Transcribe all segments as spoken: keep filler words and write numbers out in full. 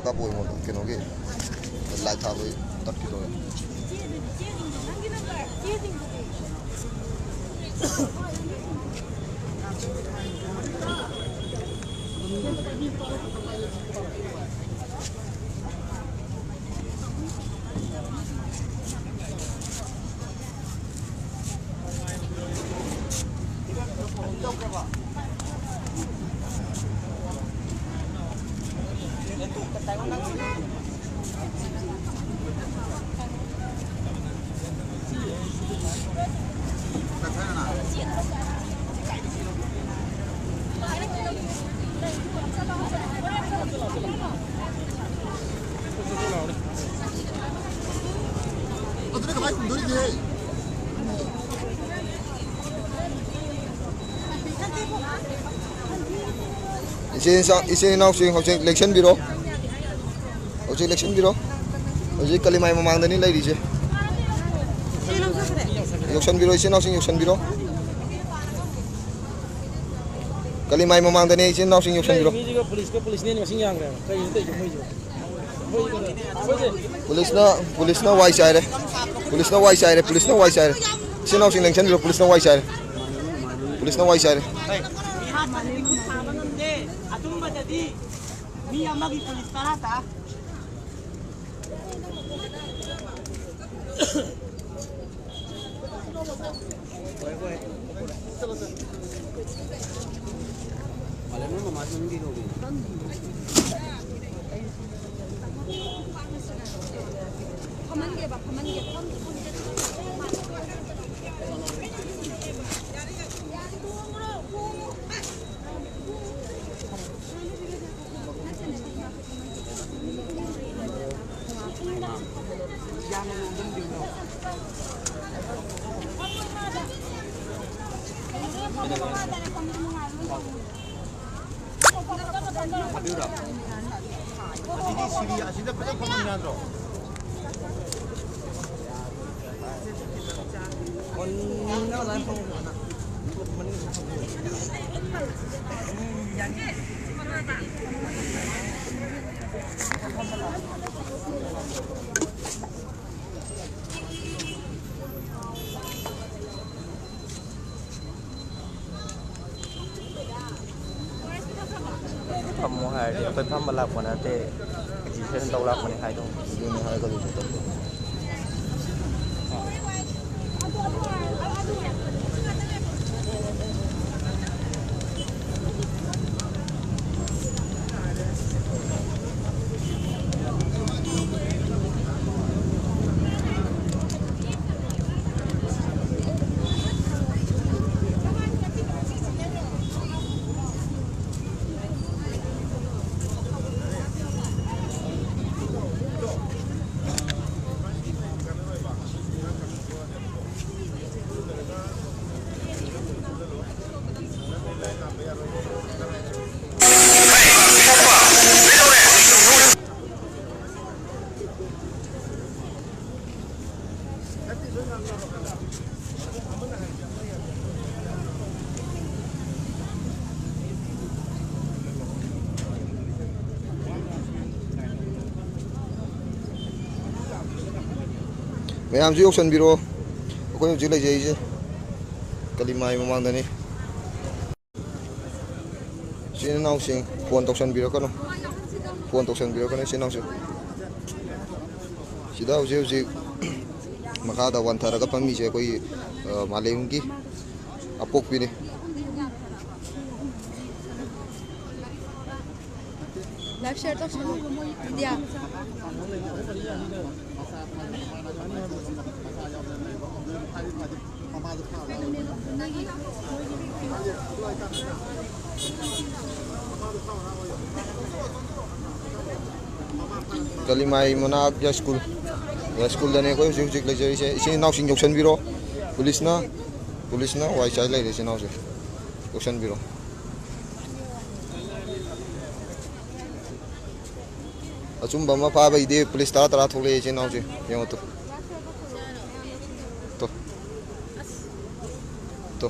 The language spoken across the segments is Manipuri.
ꯀꯥꯞꯄꯣ ꯑꯩꯉꯣꯟꯗ ꯀꯩꯅꯣꯒꯤ ꯂꯥꯏꯠ ꯊꯥꯕꯒꯤ ꯇꯠꯈꯤꯗꯧꯔꯦ꯫ ꯑꯗꯨꯅ ꯀꯃꯥꯏ ꯍꯨꯟꯗꯣꯔꯤꯒꯦ? ꯏꯆꯦ ꯏꯆꯥ-, ꯏꯆꯤꯟ ꯏꯅꯥꯎꯁꯤꯡ ꯍꯧꯖꯤꯛ ꯂꯦꯡꯁꯟꯕꯤꯔꯣ꯫ ꯍꯧꯖꯤꯛ ꯂꯦꯡꯁꯟꯕꯤꯔꯣ꯫ ꯍꯧꯖꯤꯛ ꯀꯂꯤꯃꯥꯏ ꯃꯃꯥꯡꯗꯅꯤ ꯂꯩꯔꯤꯁꯦ꯫ ꯌꯧꯁꯟꯕꯤꯔꯣ, ꯏꯆꯤꯟ ꯏꯅꯥꯎꯁꯤꯡ ꯌꯧꯁꯟꯕꯤꯔꯣ꯫ ꯀꯂꯤꯃꯥꯏ ꯃꯃꯥꯡꯗꯅꯦ, ꯏꯆꯤꯟ ꯏꯅꯥꯎꯁꯤꯡ ꯌꯧꯁꯟꯕꯤꯔꯣ꯫ ꯃꯤꯁꯤꯒ ꯄꯨꯂꯤꯁꯀ ꯄꯨꯂꯤꯁꯅ ꯍꯦꯟꯅ ꯃꯁꯤꯡ ꯌꯥꯝꯈ꯭ꯔꯦꯕ꯫ ꯀꯩꯅꯣ ꯇꯧꯔꯤꯁꯦ ꯃꯣꯏꯁꯤꯕꯣ? ꯄꯨꯂꯤꯁꯅ, ꯄꯨꯂꯤꯁꯅ ꯋꯥꯏ ꯆꯥꯏꯔꯦ꯫ ꯄꯨꯂꯤꯁꯅ ꯋꯥꯏ ꯆꯥꯏꯔꯦ꯫ ꯄꯨꯂꯤꯁꯅ ꯋꯥꯏ ꯆꯥꯏꯔꯦ꯫ ꯏꯆꯤꯟ ꯏꯅꯥꯎꯁꯤꯡ ꯂꯦꯡꯁꯟꯕꯤꯔꯣ꯫ ꯄꯨꯂꯤꯁꯅ ꯋꯥꯏ ꯆꯥꯏꯔꯦ꯫ ꯄꯨꯂꯤꯁꯅ ꯋꯥꯏ ꯆꯥꯏꯔꯦ꯫ ꯃꯤ ꯑꯃꯒꯤ ꯄꯨꯂꯤꯁ ꯇꯔꯥ ꯇꯔꯥ꯫ ꯐꯝꯍꯟꯒꯦꯕ, ꯐꯝꯍꯟꯒꯦ꯫ ꯑꯁꯤꯗꯤ ꯁꯤꯔꯤ, ꯑꯁꯤꯗ ꯐꯖꯅ ꯐꯝꯃꯝ ꯌꯥꯗ꯭ꯔꯣ? ꯑꯩꯈꯣꯏ ꯐꯝꯕ ꯂꯥꯛꯄ ꯅꯠꯇꯦ, ꯑꯦꯛꯖꯤꯕꯤꯁꯟ ꯇꯧ ꯂꯥꯛꯄꯅꯦ ꯍꯥꯏꯗꯣ꯫ ꯑꯗꯨꯅꯦ ꯍꯥꯏꯔꯒ ꯑꯗꯨꯝ ꯇꯧ꯫ ꯃꯌꯥꯝꯁꯨ ꯌꯧꯁꯟꯕꯤꯔꯣ꯫ ꯑꯩꯈꯣꯏ ꯍꯧꯖꯤꯛ ꯂꯩꯖꯩꯁꯦ ꯀꯂꯤꯃꯥꯏ ꯃꯃꯥꯡꯗꯅꯤ꯫ ꯏꯆꯤꯟ ꯏꯅꯥꯎꯁꯤꯡ, ꯐꯣꯟ ꯇꯧꯁꯟꯕꯤꯔꯛꯀꯅꯨ, ꯐꯣꯟ ꯇꯧꯁꯟꯕꯤꯔꯛꯀꯅꯨ, ꯏꯆꯤꯟ ꯏꯅꯥꯎꯁꯤꯡ꯫ ꯁꯤꯗ ꯍꯧꯖꯤꯛ ꯍꯧꯖꯤꯛ ꯃꯈꯥꯗ ꯋꯥꯟꯊꯔꯒ ꯐꯝꯃꯤꯁꯦ ꯑꯩꯈꯣꯏꯒꯤ, ꯑ, ꯃꯥꯂꯦꯝꯒꯤ ꯑꯄꯣꯛꯄꯤꯅꯤ꯫ Live share ꯇꯧꯁꯜꯂꯣ, ꯏꯟꯗꯤꯌꯥ꯫ ꯀꯂꯤꯃꯥꯏ ꯃꯅꯥꯛ ꯌꯥꯏꯁ꯭ꯀꯨꯜ, ꯌꯥꯏꯁ꯭ꯀꯨꯜꯗꯅꯦ ꯑꯩꯈꯣꯏ ꯍꯧꯖꯤꯛ ꯍꯧꯖꯤꯛ ꯂꯩꯖꯔꯤꯁꯦ꯫ ꯏꯆꯤꯟ ꯏꯅꯥꯎꯁꯤꯡ ꯌꯧꯁꯟꯕꯤꯔꯣ꯫ ꯄꯨꯂꯤꯁꯅ, ꯄꯨꯂꯤꯁꯅ ꯋꯥꯏ ꯆꯥꯏ ꯂꯩꯔꯦ ꯏꯆꯤꯟ ꯏꯅꯥꯎꯁꯦ꯫ ꯌꯧꯁꯟꯕꯤꯔꯣ꯫ ꯑꯆꯨꯝꯕ ꯑꯃ ꯐꯥꯕꯩꯗꯤ ꯄꯨꯂꯤꯁ ꯇꯔꯥ ꯇꯔꯥ ꯊꯣꯛꯂꯛꯑꯦ ꯏꯆꯤꯟ ꯏꯅꯥꯎꯁꯦ꯫ ꯌꯦꯡꯉꯣ ꯇꯨ꯫ ꯇꯨ꯫ ꯇꯨ꯫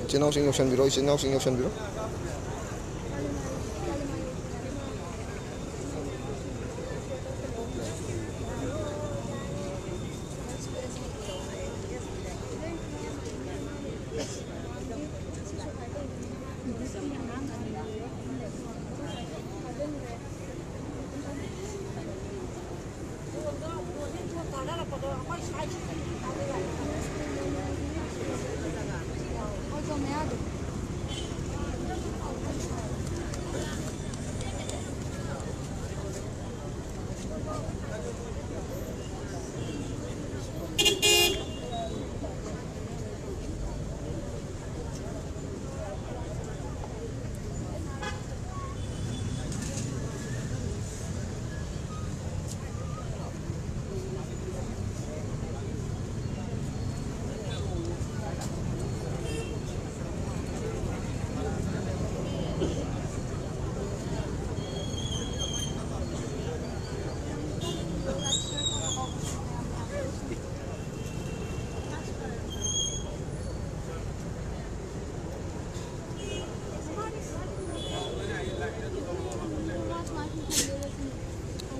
ꯏꯆꯤꯟ ꯏꯅꯥꯎꯁꯤꯡ ꯌꯧꯁꯟꯕꯤꯔꯣ, ꯏꯆꯤꯟ ꯏꯅꯥꯎꯁꯤꯡ ꯌꯧꯁꯟꯕꯤꯔꯣ꯫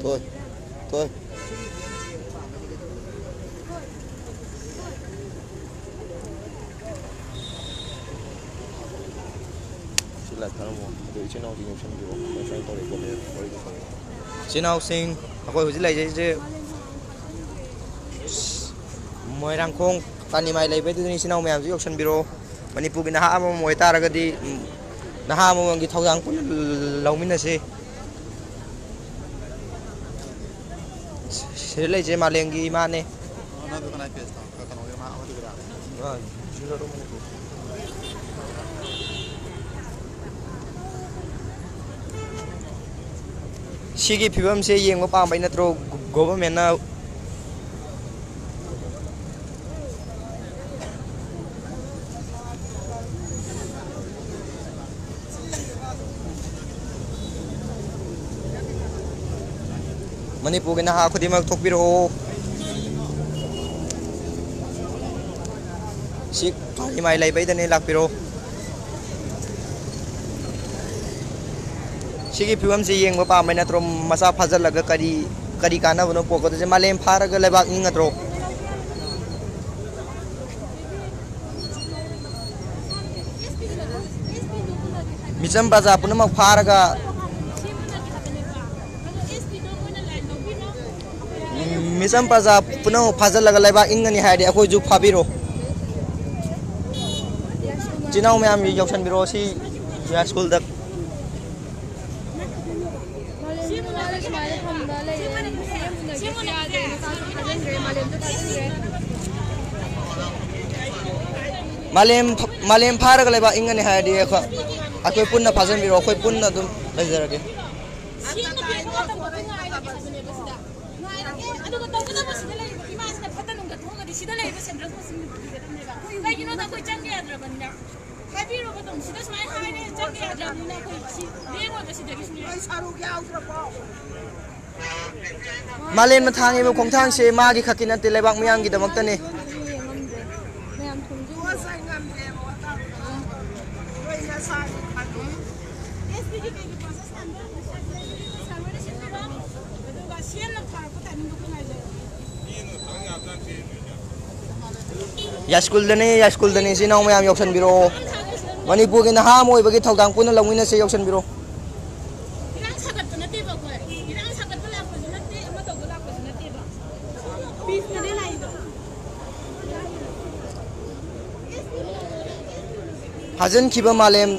ꯊꯣꯏ, ꯊꯣꯏ꯫ ꯁꯤ ꯂꯥꯏꯛ ꯊꯥꯔꯝꯃꯣ꯫ ꯑꯗꯨ ꯏꯆꯤꯟ ꯏꯅꯥꯎꯁꯤꯡ ꯌꯧꯁꯟꯕꯤꯔꯣ꯫ ꯀꯃꯥꯏ ꯀꯃꯥꯏꯅ ꯇꯧꯔꯤ ꯈꯣꯠꯂꯤ ꯋꯥꯔꯤꯗꯣ ꯈꯪꯉꯦ꯫ ꯏꯆꯤꯟ ꯏꯅꯥꯎꯁꯤꯡ, ꯑꯩꯈꯣꯏ ꯍꯧꯖꯤꯛ ꯂꯩꯖꯩꯁꯦ ꯃꯣꯏꯔꯥꯡꯈꯣꯡ ꯀꯥꯅꯤꯃꯥꯏ ꯂꯩꯕꯩꯗꯨꯗꯅꯤ꯫ ꯏꯆꯤꯟ ꯏꯅꯥꯎ ꯃꯌꯥꯝꯁꯨ ꯌꯧꯁꯟꯕꯤꯔꯣ꯫ ꯃꯅꯤꯄꯨꯔꯒꯤ ꯅꯍꯥ ꯑꯃꯃꯝ ꯑꯣꯏꯇꯥꯔꯒꯗꯤ, ꯎꯝ, ꯅꯍꯥ ꯑꯃꯃꯝꯒꯤ ꯊꯧꯗꯥꯡ ꯄꯨꯟꯅ ꯂꯧꯃꯤꯟꯅꯁꯤ꯫ ꯁꯤꯗ ꯂꯩꯁꯦ ꯃꯥꯂꯦꯝꯒꯤ ꯏꯃꯥꯅꯦ꯫ ꯁꯤꯒꯤ ꯐꯤꯕꯝꯁꯦ ꯌꯦꯡꯕ ꯄꯥꯝꯕꯩ ꯅꯠꯇ꯭ꯔꯣ ꯒꯣ-, ꯒꯣꯚꯔꯃꯦꯟꯅ ꯃꯅꯤꯄꯨꯔꯒꯤ ꯅꯍꯥ ꯈꯨꯗꯤꯡꯃꯛ ꯊꯣꯛꯄꯤꯔꯛꯑꯣ꯫ ꯁꯤ ꯀꯥꯂꯤꯃꯥꯏ ꯂꯩꯕꯩꯗꯅꯦ, ꯂꯥꯛꯄꯤꯔꯣ꯫ ꯁꯤꯒꯤ ꯐꯤꯕꯝꯁꯤ ꯌꯦꯡꯕ ꯄꯥꯝꯕꯩ ꯅꯠꯇ꯭ꯔꯣ? ꯃꯆꯥ ꯐꯥꯖꯤꯜꯂꯒ ꯀꯔꯤ, ꯀꯔꯤ ꯀꯥꯟꯅꯕꯅꯣ ꯄꯣꯛꯀꯗꯣꯏꯁꯦ? ꯃꯥꯂꯦꯝ ꯐꯥꯔꯒ ꯂꯩꯕꯥꯛ ꯅꯤꯡꯒꯗ꯭ꯔꯣ? ꯃꯤꯆꯝ ꯄ꯭ꯔꯖꯥ ꯄꯨꯝꯅꯃꯛ ꯐꯥꯔꯒ, ꯃꯤꯆꯝ ꯄ꯭ꯔꯖꯥ ꯄꯨꯝꯅꯃꯛ ꯐꯥꯖꯤꯜꯂꯒ ꯂꯩꯕꯥꯛ ꯏꯟꯒꯅꯤ ꯍꯥꯏꯔꯗꯤ ꯑꯩꯈꯣꯏꯁꯨ ꯐꯥꯕꯤꯔꯣ꯫ ꯏꯆꯤꯟ ꯏꯅꯥꯎ ꯃꯌꯥꯝ ꯌꯧꯁꯟꯕꯤꯔꯛꯑꯣ ꯁꯤ ꯌꯥꯏꯁ꯭ꯀꯨꯜꯗ꯫ ꯃꯥꯂꯦꯝꯗ ꯃꯥꯅ ꯁꯨꯃꯥꯏꯅ ꯊꯝꯕ ꯂꯩꯔꯦ꯫ ꯁꯤ ꯑꯃꯨꯛ ꯅꯠꯇ꯭ꯔꯦ꯫ ꯁꯤ ꯑꯃꯨꯛ ꯅꯠꯇ꯭ꯔꯦ꯫ ꯃꯥꯂꯦꯝ, ꯃꯥꯂꯦꯝ ꯐꯥꯔꯒ ꯂꯩꯕꯥꯛ ꯏꯪꯒꯅꯤ ꯍꯥꯏꯔꯗꯤ ꯑꯩꯈꯣꯏ, ꯑꯩꯈꯣꯏ ꯄꯨꯟꯅ ꯐꯥꯖꯤꯟꯕꯤꯔꯣ, ꯑꯩꯈꯣꯏ ꯄꯨꯟꯅ ꯑꯗꯨꯝ ꯂꯩꯖꯔꯒꯦ꯫ ꯁꯤ ꯑꯃ ꯄꯤꯔꯛꯄ ꯃꯇꯝꯗ ꯑꯩꯈꯣꯏ ꯉꯥꯏꯔꯒꯦ ꯁꯤꯗꯅꯦꯕ, ꯁꯤꯗ꯫ ꯉꯥꯏꯔꯒꯦ, ꯑꯗꯨꯒ ꯇꯧꯒꯗꯕ ꯁꯤꯗ ꯂꯩꯔꯤꯕ ꯏꯃꯥꯁꯤꯅ ꯐꯠꯇ ꯅꯨꯡꯗ ꯊꯣꯛꯑꯒꯗꯤ ꯁꯤꯗ ꯂꯩꯔꯤꯕ ꯁꯦꯟꯇ꯭ꯔꯦꯜ ꯐꯣꯔꯁꯁꯤꯡꯗꯨ ꯄꯤꯒꯗꯕꯅꯦꯕ꯫ ꯀꯩꯒꯤꯅꯣꯗ ꯑꯩꯈꯣꯏ ꯆꯪꯒꯦ ꯌꯥꯗ꯭ꯔꯕꯅꯤꯅ꯫ ꯍꯥꯏꯕꯤꯔꯣꯕ ꯑꯗꯨꯝ, ꯁꯤꯗ ꯁꯨꯃꯥꯏꯅ ꯍꯥꯏꯔꯦ, ꯆꯪꯒꯦ ꯌꯥꯗ꯭ꯔꯕꯅꯤꯅ ꯑꯩꯈꯣꯏ ꯁꯤ ꯂꯦꯡꯉꯣꯏꯕ ꯁꯤꯗꯒꯤ ꯁꯨꯡꯂꯦꯡ꯫ ꯃꯥꯂꯦꯝꯅ ꯊꯥꯡꯉꯤꯕ ꯈꯣꯡꯊꯥꯡꯁꯦ ꯃꯥꯒꯤ ꯈꯛꯀꯤ ꯅꯠꯇꯦ, ꯂꯩꯕꯥꯛ ꯃꯤꯌꯥꯝꯒꯤꯗꯃꯛꯇꯅꯤ꯫ ꯃꯌꯥꯝ ꯊꯣꯡꯖꯤꯟ꯫ ꯌꯥꯏꯁ꯭ꯀꯨꯜꯗꯅꯤ, ꯌꯥꯏꯁ꯭ꯀꯨꯜꯗꯅꯤ꯫ ꯏꯆꯤꯟ ꯏꯅꯥꯎ ꯃꯌꯥꯝ ꯌꯧꯁꯟꯕꯤꯔꯛꯑꯣ꯫ ꯃꯅꯤꯄꯨꯔꯒꯤ ꯅꯍꯥ ꯑꯃ ꯑꯣꯏꯕꯒꯤ ꯊꯧꯗꯥꯡ ꯄꯨꯟꯅ ꯂꯧꯃꯤꯟꯅꯁꯦ, ꯌꯧꯁꯟꯕꯤꯔꯛꯑꯣ꯫ ꯏꯔꯥꯡ ꯁꯥꯒꯠꯄ ꯅꯠꯇꯦꯕ ꯑꯩꯈꯣꯏ꯫ ꯏꯔꯥꯡ ꯁꯥꯒꯠꯄ ꯂꯥꯛꯄꯁꯨ ꯅꯠꯇꯦ, ꯑꯃ ꯇꯧꯕ ꯂꯥꯛꯄꯁꯨ ꯅꯠꯇꯦꯕ꯫ ꯄꯤꯁꯇꯅꯦ ꯂꯥꯛꯏꯗꯣ꯫ ꯐꯥꯖꯤꯟꯈꯤꯕ ꯃꯥꯂꯦꯝ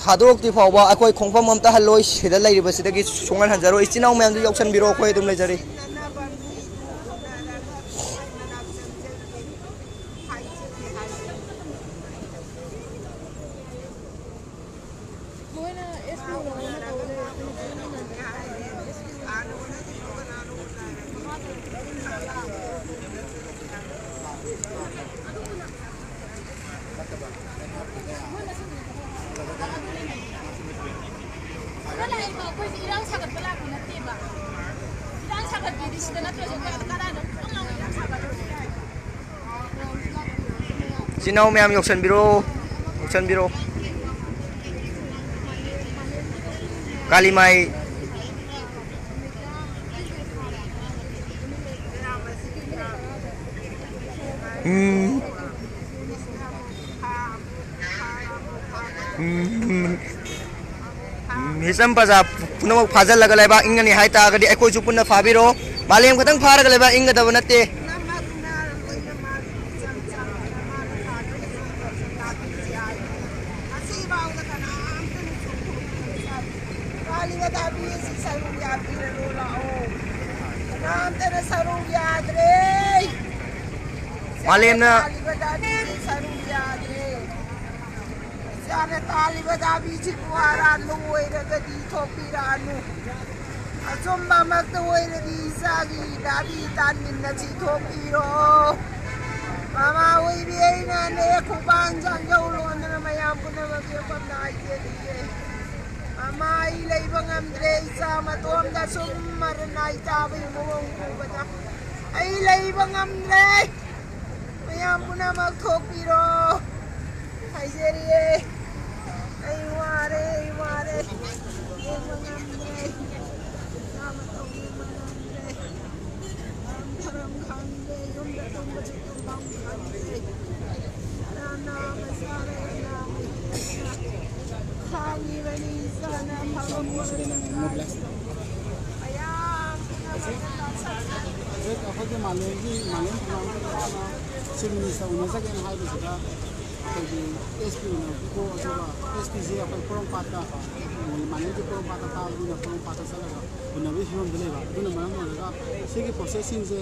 ꯊꯥꯗꯣꯔꯛꯇ꯭ꯔꯤ ꯐꯥꯎꯕ ꯑꯩꯈꯣꯏ ꯈꯣꯡꯐꯝ ꯑꯝꯇ ꯍꯜꯂꯣꯏ꯫ ꯁꯤꯗ ꯂꯩꯔꯤꯕꯁꯤꯗꯒꯤ ꯁꯨꯡꯍꯟ ꯍꯟꯖꯔꯣꯏ꯫ ꯏꯆꯤꯟ ꯏꯅꯥꯎ ꯃꯌꯥꯝꯗꯨ ꯌꯧꯁꯟꯕꯤꯔꯛꯑꯣ, ꯑꯩꯈꯣꯏ ꯑꯗꯨꯝ ꯂꯩꯖꯔꯤ꯫ ꯁꯤꯗ ꯂꯥꯛꯏꯕ ꯑꯩꯈꯣꯏꯁꯦ ꯏꯔꯥꯡ ꯁꯥꯒꯠꯄ ꯂꯥꯛꯄ ꯅꯠꯇꯦꯕ꯫ ꯏꯔꯥꯡ ꯁꯥꯒꯠꯀꯦꯗꯤ ꯁꯤꯗ ꯅꯠꯇ꯭ꯔꯁꯨ ꯀꯗꯥꯏꯗ ꯄꯨꯡ ꯑꯃ ꯏꯔꯥꯡ ꯁꯥꯒꯠꯂꯁꯨ ꯌꯥꯏ꯫ ꯏꯆꯤꯟ ꯏꯅꯥꯎ ꯃꯌꯥꯝ ꯌꯧꯁꯟꯕꯤꯔꯣ, ꯌꯧꯁꯟꯕꯤꯔꯣ꯫ ꯀꯥꯂꯤꯃꯥꯏ꯫ ꯎꯝ꯫ ꯎꯝ꯫ ꯃꯤꯆꯝ ꯄ꯭ꯔꯖꯥ ꯄꯨꯝꯅꯃꯛ ꯐꯥꯖꯤꯜꯂꯒ ꯂꯩꯕꯥꯛ ꯏꯪꯒꯅꯤ ꯍꯥꯏ ꯇꯥꯔꯒꯗꯤ ꯑꯩꯈꯣꯏꯁꯨ ꯄꯨꯟꯅ ꯐꯥꯕꯤꯔꯣ꯫ ꯃꯥꯂꯦꯝ ꯈꯛꯇꯪ ꯐꯥꯔꯒ ꯂꯩꯕꯥꯛ ꯏꯪꯒꯗꯕ ꯅꯠꯇꯦ꯫ ꯉꯁꯤꯐꯥꯎꯗ ꯀꯅꯥꯝꯇꯅ ꯆꯨꯝꯊꯣꯛꯇꯅ ꯆꯠꯂꯤ꯫ ꯀꯥꯂꯤꯕ ꯗꯥꯕꯤ ꯑꯁꯤ ꯁꯔꯨꯛ ꯌꯥꯕꯤꯔꯔꯣ ꯂꯥꯛꯑꯣ꯫ ꯀꯅꯥꯝꯇꯅ ꯁꯔꯨꯛ ꯌꯥꯗ꯭ꯔꯦ꯫ ꯃꯥꯂꯦꯝꯅ ꯀꯥꯂꯤꯕ ꯗꯥꯕꯤ ꯁꯔꯨꯛ ꯌꯥꯗ꯭ꯔꯦ꯫ ꯏꯆꯥꯅ ꯇꯥꯜꯂꯤꯕ ꯗꯥꯕꯤꯁꯤꯕꯨ ꯑꯔꯥꯟꯕ ꯑꯣꯏꯔꯒꯗꯤ ꯊꯣꯛꯄꯤꯔꯛꯑꯅꯨ꯫ ꯑꯆꯨꯝꯕꯃꯛꯇ ꯑꯣꯏꯔꯗꯤ ꯏꯆꯥꯒꯤ ꯗꯥꯕꯤ ꯇꯥꯟꯃꯤꯟꯅꯁꯤ ꯊꯣꯛꯄꯤꯔꯣ꯫ ꯃꯃꯥ ꯑꯣꯏꯕꯤ ꯑꯩꯅꯅꯦ ꯈꯨꯕꯥꯡ ꯆꯥꯡꯖꯧ ꯂꯣꯟꯗꯅ ꯃꯌꯥꯝ ꯄꯨꯝꯅꯃꯛꯀꯤ ꯌꯦꯡꯐꯝꯗ ꯍꯥꯏꯖꯔꯤꯌꯦ꯫ ꯃꯃꯥ ꯑꯩ ꯂꯩꯕ ꯉꯝꯗ꯭ꯔꯦ ꯏꯆꯥ ꯃꯇꯣꯝꯗ ꯁꯨꯝ ꯃꯔꯟ ꯅꯥꯏ ꯆꯥꯕꯒꯤ ꯃꯑꯣꯡ ꯎꯕꯗ ꯑꯩ ꯂꯩꯕ ꯉꯝꯗ꯭ꯔꯦ꯫ ꯃꯌꯥꯝ ꯄꯨꯝꯅꯃꯛ ꯊꯣꯛꯄꯤꯔꯣ ꯍꯥꯏꯖꯔꯤꯌꯦ꯫ ꯑꯩ ꯋꯥꯔꯦ, ꯑꯩ ꯋꯥꯔꯦ꯫ ꯌꯦꯡꯕ ꯉꯝꯗ꯭ꯔꯦ꯫ ꯏꯆꯥ ꯃꯇꯧ ꯌꯦꯡꯕ ꯉꯝꯗ꯭ꯔꯦ꯫ ꯃꯔꯝ ꯈꯔꯝ ꯈꯪꯗ꯭ꯔꯦ꯫ ꯌꯨꯝꯗ ꯇꯨꯝꯕꯁꯨ ꯇꯨꯝꯐꯝ ꯈꯪꯗ꯭ꯔꯦ꯫ ꯃꯁꯤꯗ ꯅꯪ ꯃꯣꯕꯤꯂꯥꯏꯁ ꯇꯧ꯫ ꯍꯧꯖꯤꯛ ꯑꯩꯈꯣꯏꯒꯤ ꯃꯥꯂꯦꯝꯒꯤ, ꯃꯥꯂꯦꯝ ꯊꯧꯕꯥꯜ ꯆꯤꯐ ꯃꯤꯅꯤꯁꯇꯔ ꯎꯅꯖꯒꯦꯅ ꯍꯥꯏꯕꯁꯤꯗ ꯑꯩꯈꯣꯏꯒꯤ ꯑꯦꯁ ꯄꯤ ꯎꯅꯕꯀꯣ, ꯑꯗꯨꯒ ꯑꯦꯁ ꯄꯤꯁꯦ ꯑꯩꯈꯣꯏ ꯄꯣꯔꯣꯝꯄꯥꯠꯇ, ꯃꯥꯂꯦꯝꯒꯤ ꯄꯣꯔꯣꯝꯄꯥꯠꯇ ꯀꯥꯕꯅꯤꯅ ꯄꯣꯔꯣꯝꯄꯥꯠꯇ ꯆꯠꯂꯒ ꯎꯅꯕꯒꯤ ꯐꯤꯕꯝꯗ ꯂꯩꯕ꯫ ꯑꯗꯨꯅ ꯃꯔꯝ ꯑꯣꯏꯔꯒ ꯁꯤꯒꯤ ꯄ꯭ꯔꯣꯁꯦꯁꯁꯤꯡꯁꯦ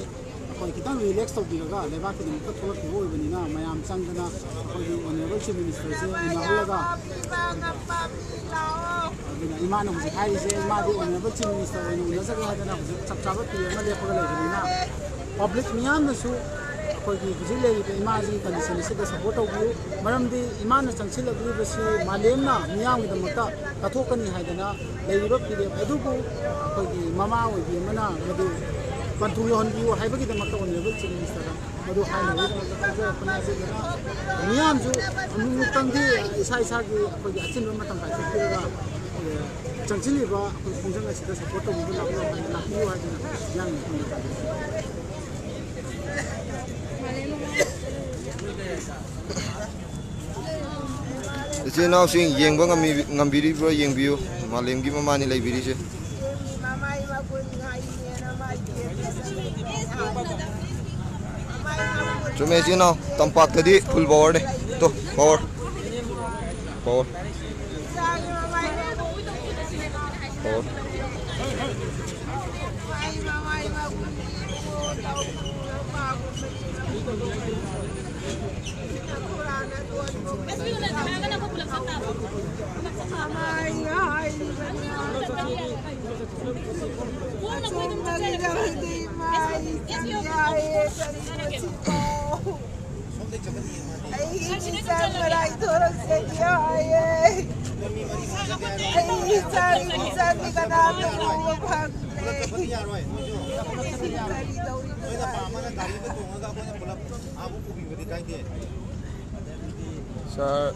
ꯑꯩꯈꯣꯏ ꯈꯤꯇꯪ ꯔꯤꯂꯦꯛꯁ ꯇꯧꯕꯤꯔꯒ, ꯂꯩꯕꯥꯛꯀꯤꯗꯃꯛꯇ ꯊꯣꯛꯂꯛꯈꯤꯕ ꯑꯣꯏꯕꯅꯤꯅ, ꯃꯌꯥꯝ ꯆꯪꯗꯅ ꯑꯩꯈꯣꯏꯒꯤ ꯑꯣꯅꯔꯦꯕꯜ ꯆꯤꯐ ꯃꯤꯅꯤꯁꯇꯔꯁꯦ ꯎꯅꯍꯜꯂꯒ, ꯑꯗꯨꯅ ꯏꯃꯥꯅ ꯍꯧꯖꯤꯛ ꯍꯥꯏꯔꯤꯁꯦ, ꯏꯃꯥꯗꯤ ꯑꯣꯅꯔꯦꯕꯜ ꯆꯤꯐ ꯃꯤꯅꯤꯁꯇꯔ ꯑꯣꯏꯅ ꯎꯅꯖꯒꯦ ꯍꯥꯏꯗꯅ ꯍꯧꯖꯤꯛ ꯆꯞ ꯆꯥꯕ ꯄꯤ ꯑꯃ ꯂꯦꯞꯄꯒ ꯂꯩꯕꯅꯤꯅ, ꯄꯕ꯭ꯂꯤꯛ ꯃꯤꯌꯥꯝꯅꯁꯨ ꯑꯩꯈꯣꯏꯒꯤ ꯍꯧꯖꯤꯛ ꯂꯩꯔꯤꯕ ꯏꯃꯥꯁꯤꯒꯤ ꯀꯟꯗꯤꯁꯟ ꯑꯁꯤꯗ ꯁꯞꯄꯣꯔꯠ ꯇꯧꯕꯤꯌꯨ꯫ ꯃꯔꯝꯗꯤ ꯏꯃꯥꯅ ꯆꯪꯁꯤꯜꯂꯛꯂꯤꯕꯁꯤ ꯃꯥꯂꯦꯝꯅ ꯃꯤꯌꯥꯝꯒꯤꯗꯃꯛꯇ ꯀꯠꯊꯣꯛꯀꯅꯤ ꯍꯥꯏꯗꯅ ꯂꯩꯔꯤꯕ ꯐꯤꯔꯦꯞ ꯑꯗꯨꯕꯨ ꯑꯩꯈꯣꯏꯒꯤ ꯃꯃꯥ ꯑꯣꯏꯕꯤ ꯑꯃꯅ ꯃꯗꯨ ꯄꯟꯊꯨꯡ ꯌꯧꯍꯟꯕꯤꯌꯨ ꯍꯥꯏꯕꯒꯤꯗꯃꯛꯇ ꯑꯣꯅꯔꯦꯕꯜ ꯆꯤꯐ ꯃꯤꯅꯤꯁꯇꯔꯗ ꯃꯗꯨ ꯍꯥꯏꯅꯕꯒꯤꯗꯃꯛꯇ ꯇꯧꯖꯔꯛꯄꯅꯤ꯫ ꯑꯗꯨꯗꯨꯅ ꯃꯤꯌꯥꯝꯁꯨ ꯑꯃꯨꯛꯃꯨꯛꯇꯪꯗꯤ ꯏꯁꯥ ꯏꯁꯥꯒꯤ ꯑꯩꯈꯣꯏꯒꯤ ꯑꯆꯤꯟꯕ ꯃꯇꯝ ꯀꯥꯏꯊꯣꯛꯄꯤꯔꯒ, ꯑꯦ, ꯆꯪꯁꯤꯜꯂꯤꯕ ꯑꯩꯈꯣꯏ ꯈꯣꯡꯖꯪ ꯑꯁꯤꯗ ꯁꯞꯄꯣꯔꯠ ꯇꯧꯕꯤꯕ ꯂꯥꯛꯄꯤꯌꯨ ꯍꯥꯏ-, ꯂꯥꯛꯄꯤꯌꯨ ꯍꯥꯏꯗꯅ ꯃꯤꯌꯥꯝꯅ ꯈꯪꯅ ꯇꯥꯛꯄꯤꯔꯤ꯫ ꯏꯆꯤꯜ ꯏꯅꯥꯎꯁꯤꯡ ꯌꯦꯡꯕ ꯉꯝꯃꯤ-, ꯉꯝꯕꯤꯔꯤꯕ꯭ꯔꯥ ꯌꯦꯡꯕꯤꯌꯨ꯫ ꯃꯥꯂꯦꯝꯒꯤ ꯃꯃꯥꯅꯤ ꯂꯩꯕꯤꯔꯤꯁꯦ꯫ ꯆꯨꯝꯃꯦ ꯏꯆꯤꯜ ꯏꯅꯥꯎ, ꯇꯝꯄꯥꯛꯇꯗꯤ ꯐꯨꯜ ꯄꯋꯥꯔꯅꯤ꯫ ꯇꯣ, ꯄꯋꯥꯔ꯫ ꯄꯋꯥꯔ꯫ ꯄꯋꯥꯔ꯫ ꯑꯩꯒꯤ ꯏꯆꯥ ꯃꯔꯥꯏ ꯊꯣꯔꯛꯆꯒꯦ ꯍꯥꯏꯌꯦ꯫ ꯑꯩꯒꯤ ꯏꯆꯥ, ꯏꯆꯥꯒꯤ ꯀꯅꯥꯝꯇ ꯄꯨꯕ ꯐꯪꯗ꯭ꯔꯦ꯫ ꯀꯔꯤ ꯇꯧꯔꯤꯕꯖꯥꯠꯅꯣ? ꯁꯥꯔ꯫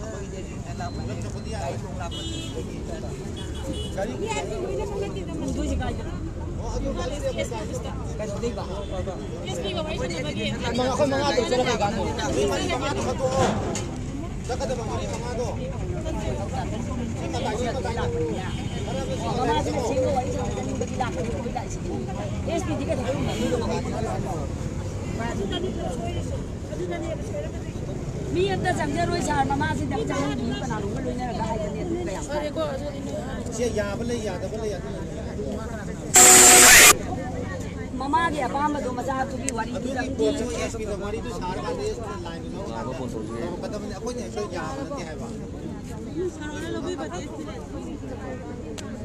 ꯃꯤ ꯑꯝꯇ ꯆꯪꯖꯔꯣꯏ ꯁꯥꯔ, ꯃꯃꯥꯁꯤꯗ ꯆꯪꯍꯟꯕꯤꯌꯨ, ꯀꯅꯥꯅꯣꯝꯒ ꯂꯣꯏꯅꯔꯒ ꯍꯥꯏꯕꯅꯦ, ꯑꯗꯨ ꯀꯌꯥꯝ ꯀꯥꯏ? ꯁꯦ, ꯌꯥꯕ ꯂꯩ, ꯌꯥꯗꯕ ꯂꯩ, ꯑꯗꯨꯅꯅꯦ꯫ ꯃꯃꯥꯒꯤ ꯑꯄꯥꯝꯕꯗꯣ ꯃꯆꯥꯗꯨꯒꯤ ꯋꯥꯔꯤꯗꯨꯗ ꯑꯗꯨꯒꯤ ꯄꯣꯠꯁꯨ ꯑꯦꯁ ꯄꯤꯗ ꯋꯥꯔꯤꯗꯨ ꯁꯥꯔꯀꯥꯟꯗ ꯑꯦꯁ ꯄꯤꯗ ꯂꯥꯏꯟꯗꯨ ꯂꯧꯔꯀꯥꯟꯗ ꯇꯧꯔꯛꯀꯗꯕꯅꯤ꯫ ꯑꯩꯈꯣꯏꯅ ꯍꯦꯛꯇ ꯌꯥꯕ ꯅꯠꯇꯦ ꯍꯥꯏꯕ꯫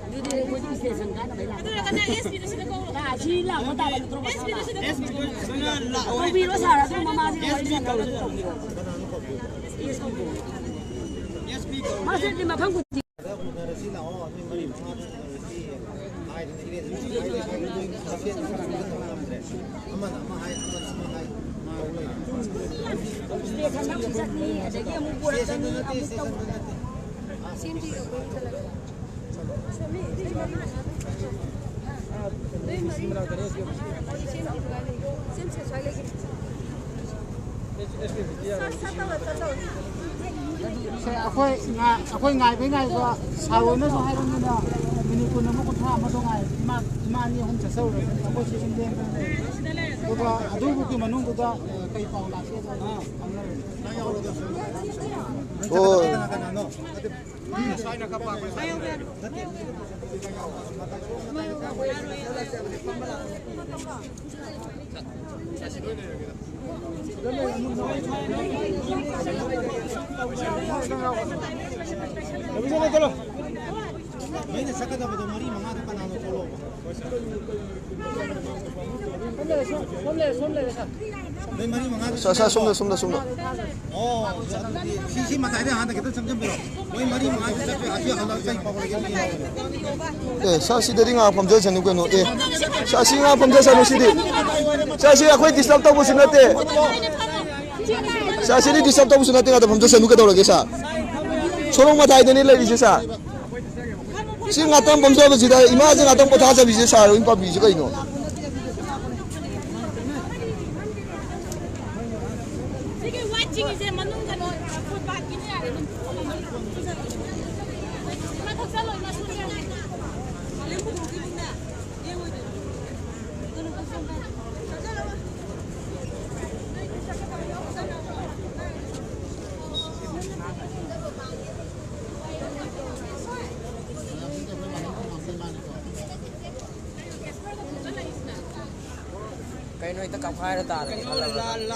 ꯑꯗꯨꯗꯤ ꯑꯩꯈꯣꯏꯗꯤ ꯏꯁꯇꯦꯁꯟ ꯀꯥꯅꯕꯩ ꯂꯥꯛꯄ꯫ ꯑꯗꯨ ꯑꯣꯏꯔꯒꯅ ꯑꯦꯁ ꯄꯤꯗ ꯁꯤꯗ ꯀꯧꯔꯣ꯫ ꯂꯥꯛꯑ ꯁꯤ ꯂꯥꯛꯄ ꯇꯥꯕ ꯅꯠꯇ꯭ꯔꯣ, ꯃꯁꯥꯅ? ꯑꯦꯁ ꯄꯤꯗ ꯁꯤꯗ ꯀꯧꯔꯣ꯫ ꯀꯧꯕꯤꯔꯣ ꯁꯥꯔ, ꯑꯗꯨ ꯃꯃꯥꯁꯤꯒ ꯋꯥꯔꯤ ꯁꯥꯟꯅꯔꯒ ꯀꯧꯕꯤꯔꯣ꯫ ꯃꯥꯁꯦ ꯃꯐꯝ ꯈꯨꯗꯤꯡ ꯎꯅꯔꯁꯤ ꯂꯥꯛꯑꯣ, ꯅꯣꯏ ꯃꯔꯤ ꯃꯉꯥꯗ ꯎꯅꯔꯁꯤ ꯍꯥꯏꯗꯅ ꯏꯔꯦꯟ ꯃꯁꯦꯟ ꯈꯔ ꯈꯔ ꯇꯧꯅꯔꯝꯗ꯭ꯔꯦ꯫ ꯑꯃꯅ ꯑꯃ ꯍꯥꯏ, ꯑꯃꯅ ꯑꯃ ꯍꯥꯏ, ꯉꯥꯏꯔ ꯂꯩꯔꯦ꯫ ꯏꯁꯇꯦꯁꯟꯗ ꯑꯃꯨꯛ ꯆꯠꯅꯤ, ꯑꯗꯒꯤ ꯑꯃꯨꯛ ꯄꯨꯔꯛꯀꯅꯤ, ꯏꯁꯇꯦꯁꯟꯗ ꯅꯠꯇꯦ, ꯑꯃꯨꯛ ꯇꯧ- ꯏꯁꯇꯦꯁꯟꯗ ꯅꯠꯇꯦ꯫ ꯁꯦ, ꯑꯩꯈꯣꯏ ꯉꯥ-, ꯑꯩꯈꯣꯏ ꯉꯥꯏꯕꯩ ꯉꯥꯏꯕ, ꯁꯥꯔ ꯍꯣꯏꯅꯁꯨ ꯍꯥꯏꯔꯕꯅꯤꯅ, ꯃꯤꯅꯤꯠ ꯀꯨꯟ ꯑꯃ, ꯀꯨꯟꯊ꯭ꯔꯥ ꯑꯃꯗꯣ ꯉꯥꯏ, ꯏꯃꯥ, ꯏꯃꯥ ꯑꯅꯤ ꯑꯍꯨꯝ ꯆꯠꯆꯧꯔꯒ ꯑꯩꯈꯣꯏ ꯁꯤ ꯁꯨꯝ ꯂꯦꯡꯗꯅ ꯂꯩꯔꯦ꯫ ꯑꯗꯨꯒ ꯑꯗꯨꯒꯤ ꯃꯅꯨꯡꯗꯨꯗ ꯀꯩ ꯄꯥꯎ ꯂꯥꯛꯀꯦꯗꯣ ꯈꯪꯅꯔꯅꯤ꯫ ꯑꯣ꯫ ꯅꯣꯏꯅ ꯆꯠꯀꯗꯕꯗꯣ ꯃꯔꯤ ꯃꯉꯥꯗꯣ ꯀꯅꯥꯅꯣ ꯊꯣꯛꯂꯛꯑꯣꯕ꯫ ꯅꯣꯏ ꯃꯔꯤ ꯃꯉꯥꯗꯣ ꯁꯥ-, ꯁꯥ-, ꯁꯣꯝꯗ, ꯁꯣꯝꯗ, ꯁꯣꯝꯗ꯫ ꯑꯣ, ꯑꯗꯨꯗꯤ ꯁꯤ, ꯁꯤ ꯃꯇꯥꯏꯗ ꯍꯥꯟꯅ ꯈꯤꯇꯪ ꯆꯪꯁꯤꯟꯕꯤꯔꯣ꯫ ꯃꯣꯏ ꯃꯔꯤ ꯃꯉꯥꯁꯨ ꯆꯠꯄ ꯌꯥꯗꯦ, ꯍꯜꯂꯛ ꯆꯩ ꯄꯥꯎꯔꯒꯦ꯫ ꯑꯦ, ꯁꯥꯔ, ꯁꯤꯗꯗꯤ ꯉꯥꯏꯍꯥꯛ ꯐꯝꯖꯁꯅꯨ ꯀꯩꯅꯣ꯫ ꯑꯦ, ꯁꯥꯔ, ꯁꯤ ꯉꯥꯏꯍꯥꯛ ꯐꯝꯖꯁꯅꯨ ꯁꯤꯗꯤ꯫ ꯁꯥꯔ, ꯁꯤ ꯑꯩꯈꯣꯏ ꯗꯤꯁꯇꯔꯕ ꯇꯧꯕꯁꯨ ꯅꯠꯇꯦ꯫ ꯁꯥꯔ, ꯁꯤꯗꯤ ꯗꯤꯁꯇꯔꯕ ꯇꯧꯕꯁꯨ ꯅꯠꯇꯦ, ꯉꯥꯛꯇ ꯐꯝꯖꯁꯅꯨ ꯀꯩꯗꯧꯔꯒꯦ ꯁꯥꯔ? ꯁꯣꯔꯣꯛ ꯃꯇꯥꯏꯗꯅꯤ ꯂꯩꯔꯤꯁꯦ ꯁꯥꯔ꯫ ꯁꯤ ꯉꯥꯛꯇꯪ ꯐꯝꯖꯕꯁꯤꯗ ꯏꯃꯥꯁꯦ ꯉꯥꯛꯇꯪ ꯄꯣꯊꯥꯖꯕꯤꯁꯦ ꯁꯥꯔ, ꯑꯗꯨꯝ ꯄꯥꯝꯕꯤꯁꯦ ꯀꯩꯅꯣ? ꯁꯤꯒꯤ ꯋꯥꯏꯠ ꯆꯤꯡꯉꯤꯁꯦ ꯃꯅꯨꯡꯗ ꯂꯣꯏ ꯐꯨꯠ ꯄꯥꯠꯀꯤꯅꯦ, ꯌꯥꯔꯦ ꯑꯗꯨꯝ꯫ ꯏꯃꯥ ꯊꯣꯛꯆꯜꯂꯣ, ꯏꯃꯥ ꯁꯣꯔꯤ ꯌꯥꯝ ꯂꯦꯡ ꯄꯨꯊꯣꯛꯈꯤꯕꯅꯦ꯫ ꯀꯩꯅꯣ ꯍꯦꯛꯇ ꯀꯞꯈꯥꯏꯔ ꯇꯥꯔꯒꯦ ꯈꯜꯂꯕꯅꯦ꯫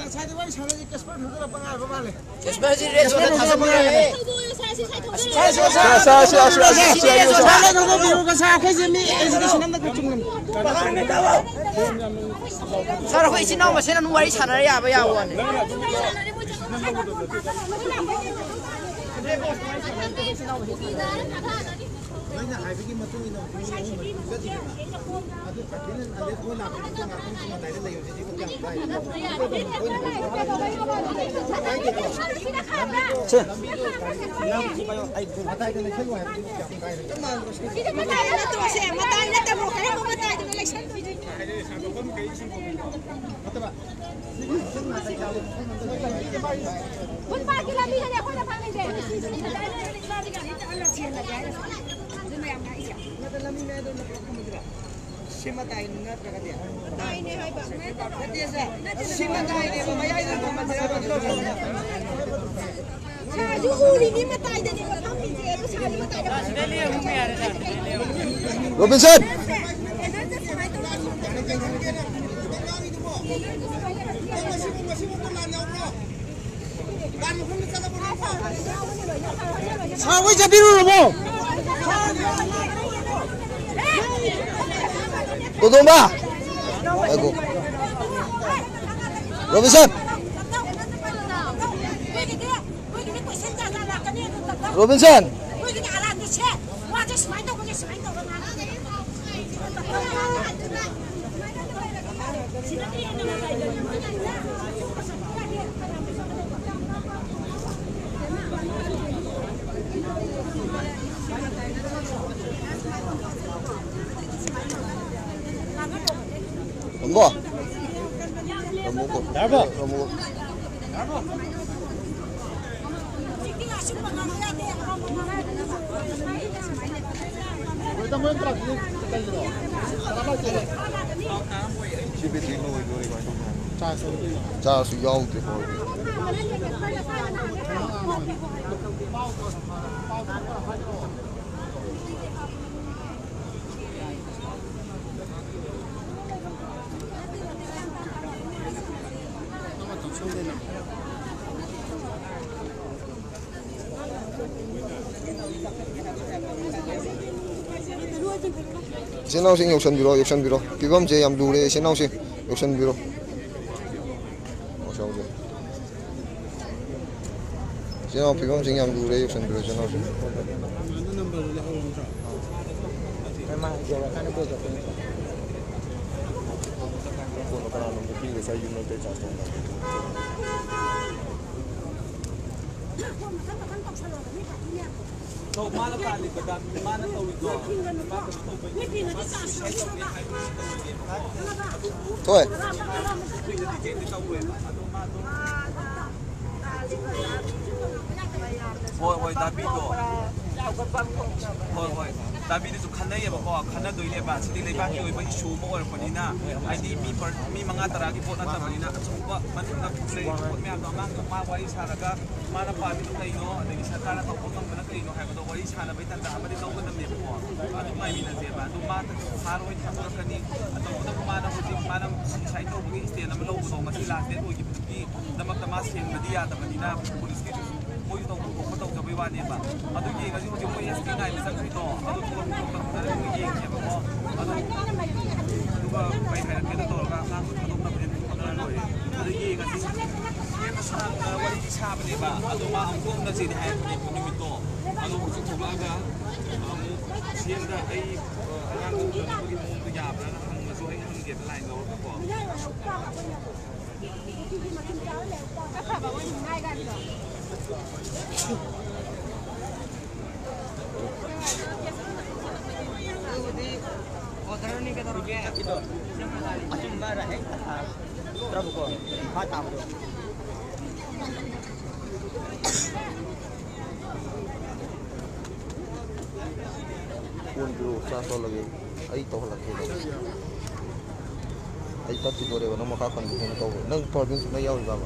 ꯉꯁꯥꯏꯗꯤ ꯋꯥꯔꯤ ꯁꯥꯟꯅꯔꯤ ꯀꯦꯁꯄꯔ ꯊꯥꯖꯔꯛꯄ ꯉꯥꯏꯕ ꯃꯥꯜꯂꯦ꯫ ꯀꯦꯁꯄꯔꯁꯤ ꯔꯦꯠ ꯖꯣꯟꯗ ꯊꯥꯖꯟꯕ ꯌꯥꯏꯌꯦ꯫ ꯁꯥꯔ, ꯑꯩꯈꯣꯏ ꯏꯆꯤꯟ ꯏꯅꯥꯎ ꯃꯁꯦꯟ ꯑꯗꯨꯝ ꯋꯥꯔꯤ ꯁꯥꯟꯅꯔ ꯌꯥꯕ ꯌꯥꯕ ꯋꯥꯅꯤ꯫ ꯅꯣꯏꯅ ꯍꯥꯏꯕꯒꯤ ꯃꯇꯨꯡ ꯏꯟꯅ ꯄꯨꯡ ꯑꯍꯨꯝ ꯃꯔꯤ ꯆꯠꯂꯤꯗꯅ, ꯑꯗꯨ ꯀꯩꯊꯦꯜ ꯑꯗꯩ ꯑꯩꯈꯣꯏ ꯂꯥꯛꯄꯗ ꯉꯥꯛꯇꯪ ꯁꯨꯝ ꯑꯗꯥꯏꯗ ꯂꯩꯌꯨ ꯁꯤꯗꯤ ꯀꯌꯥꯝ ꯀꯥꯏ? ꯀꯥꯏꯗꯦꯀꯣ? ꯂꯝꯕꯤꯗꯣ ꯒꯥꯔꯤ ꯃꯇꯥꯏꯗ ꯂꯩꯁꯜꯂꯨ ꯍꯥꯏꯕꯗꯨ ꯀꯌꯥꯝ ꯀꯥꯏ? ꯁꯤꯗꯤ ꯃꯇꯥꯏꯗ ꯅꯠꯇ꯭ꯔꯣ ꯁꯦ? ꯃꯇꯥꯏ ꯅꯠꯇꯕ꯭ꯔꯣ? ꯀꯔꯝꯕ ꯃꯇꯥꯏꯗꯅꯣ ꯂꯩꯁꯜꯂꯨꯏꯗꯨꯗꯤ? ꯅꯠꯇꯕ꯫ ꯐꯨꯠꯄꯥꯠꯀꯤ ꯂꯝꯕꯤꯗꯅꯦ ꯑꯩꯈꯣꯏꯅ ꯐꯝꯃꯤꯁꯦ꯫ ꯁꯤ ꯃꯇꯥꯏ ꯅꯠꯇ꯭ꯔꯒꯗꯤ? ꯅꯠꯇꯦ ꯁꯥꯔ, ꯁꯤ ꯃꯇꯥꯏꯅꯦꯕ, ꯃꯌꯥꯏꯗ ꯐꯝꯕꯁꯦ꯫ ꯁꯥꯔꯁꯨ ꯎꯔꯤꯅꯤ ꯃꯇꯥꯏꯗꯅꯦꯕ ꯐꯝꯃꯤꯁꯦ, ꯑꯗꯨ ꯁꯥꯔꯁꯨ ꯃꯇꯥꯏꯗ ꯐꯝꯃꯤꯁꯦ꯫ ꯔꯣꯕꯤꯟꯁꯟ! ꯁꯥꯔ, ꯍꯣꯏ ꯆꯠꯄꯤꯔꯨꯔꯕꯣ? ꯇꯣꯗꯣꯝꯕ! ꯉꯥꯏꯈꯣ꯫ ꯔꯣꯕꯤꯟꯁꯟ! ꯔꯣꯕꯤꯟꯁꯟ! ꯇꯣꯝꯕꯣ! ꯇꯣꯝꯕꯣ! ꯇꯣꯝꯕꯣ! ꯁꯤ ꯕꯦꯇ꯭ꯔꯤ ꯂꯣ ꯑꯣꯏꯗꯣꯔꯦ ꯀꯃꯥꯏꯅ ꯇꯧꯅꯤ ꯍꯥꯏꯕ? ꯆꯥꯔꯖꯁꯨ ꯌꯥꯎꯗ꯭ꯔꯦ ꯐꯣꯟ꯫ ꯏꯆꯤꯟ ꯏꯅꯥꯎꯁꯤꯡ ꯌꯧꯁꯟꯕꯤꯔꯣ, ꯌꯧꯁꯟꯕꯤꯔꯣ꯫ ꯐꯤꯕꯝꯁꯦ ꯌꯥꯝ ꯂꯨꯔꯦ, ꯏꯆꯤꯟ ꯏꯅꯥꯎꯁꯤꯡ ꯌꯧꯁꯟꯕꯤꯔꯣ꯫ ꯌꯧꯁꯟꯁꯦ꯫ ꯏꯆꯤꯟ ꯏꯅꯥꯎ ꯐꯤꯕꯝꯁꯤꯡ ꯌꯥꯝ ꯂꯨꯔꯦ, ꯌꯧꯁꯟꯕꯤꯔꯣ, ꯏꯆꯤꯟ ꯏꯅꯥꯎꯁꯤꯡ꯫ ꯀꯣꯟꯅ ꯀꯅꯥꯅꯣ ꯅꯨꯄꯤ ꯉꯁꯥꯏ ꯌꯨꯝ ꯅꯠꯇ꯭ꯔ ꯆꯥꯛ ꯊꯣꯡꯕ? ꯃꯥꯅ ꯇꯧꯔꯤꯗꯣ꯫ ꯍꯣꯏ꯫ ꯍꯣꯏ, ꯍꯣꯏ, ꯗꯥꯕꯤꯗꯣ꯫ ꯍꯣꯏ, ꯍꯣꯏ꯫ ꯗꯥꯕꯤꯗꯨꯁꯨ ꯈꯟꯅꯩꯌꯦꯕꯀꯣ, ꯈꯟꯅꯗꯣꯏꯅꯦꯕ꯫ ꯁꯤꯗꯤ ꯂꯩꯕꯥꯛꯀꯤ ꯑꯣꯏꯕ ꯏꯁꯨ ꯑꯃ ꯑꯣꯏꯔꯛꯄꯅꯤꯅ, ꯍꯥꯏꯗꯤ ꯃꯤ ꯄꯔ-, ꯃꯤ ꯃꯉꯥ ꯇꯔꯥꯒꯤ ꯄꯣꯠ ꯅꯠꯇꯕꯅꯤꯅ, ꯑꯆꯧꯕ ꯃꯅꯨꯡꯗ ꯂꯩꯔꯤꯕ ꯄꯣꯠ ꯃꯌꯥꯝꯗꯣ ꯑꯉꯥꯡꯗꯣ ꯃꯥ ꯋꯥꯔꯤ ꯁꯥꯔꯒ, ꯃꯥꯅ ꯄꯥꯝꯃꯤꯗꯣ ꯀꯩꯅꯣ, ꯑꯗꯒꯤ ꯁꯔꯀꯥꯔꯅ ꯇꯧꯕ ꯉꯝꯕꯅ ꯀꯩꯅꯣ ꯍꯥꯏꯕꯗꯣ ꯋꯥꯔꯤ ꯁꯥꯟꯅꯕꯒꯤ ꯇꯥꯟꯖꯥ ꯑꯃꯗꯤ ꯂꯧꯒꯗꯕꯅꯦꯕꯀꯣ꯫ ꯑꯗꯨ ꯉꯥꯏꯃꯤꯟꯅꯁꯦꯕ꯫ ꯑꯗꯨ ꯃꯥ ꯍꯥꯔ ꯑꯣꯏꯅ ꯊꯥꯗꯣꯔꯛꯀꯅꯤ꯫ ꯑꯇꯧꯕꯗꯕꯨ ꯃꯥꯅ ꯍꯧꯖꯤꯛ, ꯃꯥꯅ ꯁꯨꯏꯁꯥꯏꯠ ꯇꯧꯕꯒꯤ ꯁ꯭ꯇꯦꯟ ꯑꯃ ꯂꯧꯕꯗꯣ ꯉꯁꯤ ꯂꯥꯁ ꯗꯦꯠ ꯑꯣꯏꯈꯤꯕꯗꯨꯒꯤꯗꯃꯛꯇ ꯃꯥ ꯁꯦꯡꯕꯗꯤ ꯌꯥꯗꯕꯅꯤꯅ ꯄꯨꯂꯤꯁꯀꯤꯗꯨꯁꯨ ꯃꯣꯏꯁꯨ ꯇꯧꯐꯝ ꯊꯣꯛꯄ ꯇꯧꯖꯕꯩ ꯋꯥꯅꯦꯕ꯫ ꯑꯗꯨ ꯌꯦꯡꯉꯁꯤ ꯍꯧꯖꯤꯛ ꯃꯣꯏ ꯑꯦꯁ ꯄꯤ ꯉꯥꯏꯕ ꯆꯠꯈ꯭ꯔꯤꯗꯣ꯫ ꯑꯗꯨ ꯊꯣꯛꯂꯛꯄ ꯊꯣꯛꯂꯛꯄꯗ ꯑꯗꯨꯝ ꯌꯦꯡꯉꯦꯕꯀꯣ꯫ ꯑꯗꯨ ꯑꯗꯨꯒ ꯀꯩ ꯍꯥꯏꯔꯛꯀꯦꯅ ꯇꯧꯔꯒ ꯑꯉꯥꯡꯗꯣ ꯊꯥꯗꯣꯛꯅꯕꯅꯦꯅ ꯈꯣꯠꯅꯔ ꯂꯣꯏꯔꯦ꯫ ꯑꯗꯨ ꯌꯦꯡꯉꯁꯤ꯫ ꯁꯦꯝꯕ ꯁꯥꯕ ꯋꯥꯔꯤꯗꯤ ꯁꯥꯕꯅꯦꯕ꯫ ꯑꯗꯣ ꯃꯥ ꯑꯃꯨꯛ ꯊꯣꯛꯅꯁꯤꯗꯤ ꯍꯥꯏꯔꯛꯄꯅꯦ ꯅꯨꯃꯤꯠꯇꯣ꯫ ꯑꯗꯣ ꯍꯧꯖꯤꯛ ꯊꯣꯛꯂꯛꯑꯒ ꯑꯃꯨꯛ ꯁꯤ ꯑꯦꯝꯗ ꯑꯩ, ꯑ, ꯑꯉꯥꯡ ꯎꯅꯅꯕꯒꯤ ꯃꯑꯣꯡꯗꯣ ꯌꯥꯕ꯭ꯔꯥꯅ ꯍꯪꯉꯁꯨ ꯑꯩ ꯍꯪꯒꯦꯕ ꯂꯥꯏꯟ ꯂꯧꯔꯒꯀꯣ꯫ ꯑꯗꯨꯕꯨꯗꯤ ꯑꯣꯔꯗꯔꯅꯤ ꯀꯩꯗꯧꯔꯒꯦ? ꯑꯆꯨꯝꯕ ꯔꯥꯏꯠ ꯍꯦꯛꯇ ꯊꯥꯔꯕꯀꯣ, ꯏꯝꯐꯥꯜ ꯇꯥꯕꯗꯣ꯫ ꯐꯣꯟ ꯄꯤꯔꯛꯑꯣ, ꯆꯥꯔꯖ ꯇꯧꯍꯜꯂꯒꯦ꯫ ꯑꯩ ꯇꯧꯍꯜꯂꯛꯀꯦꯕ꯫ ꯑꯩ ꯇꯠꯈꯤꯗꯣꯔꯦꯕ, ꯅꯪ ꯃꯈꯥ ꯀꯟꯕ ꯐꯣꯟ ꯇꯧꯕ꯫ ꯅꯪ ꯄ꯭ꯔꯣꯕ꯭ꯂꯦꯝ ꯁꯨꯡꯌꯥ ꯌꯥꯎꯔꯤꯕꯕ?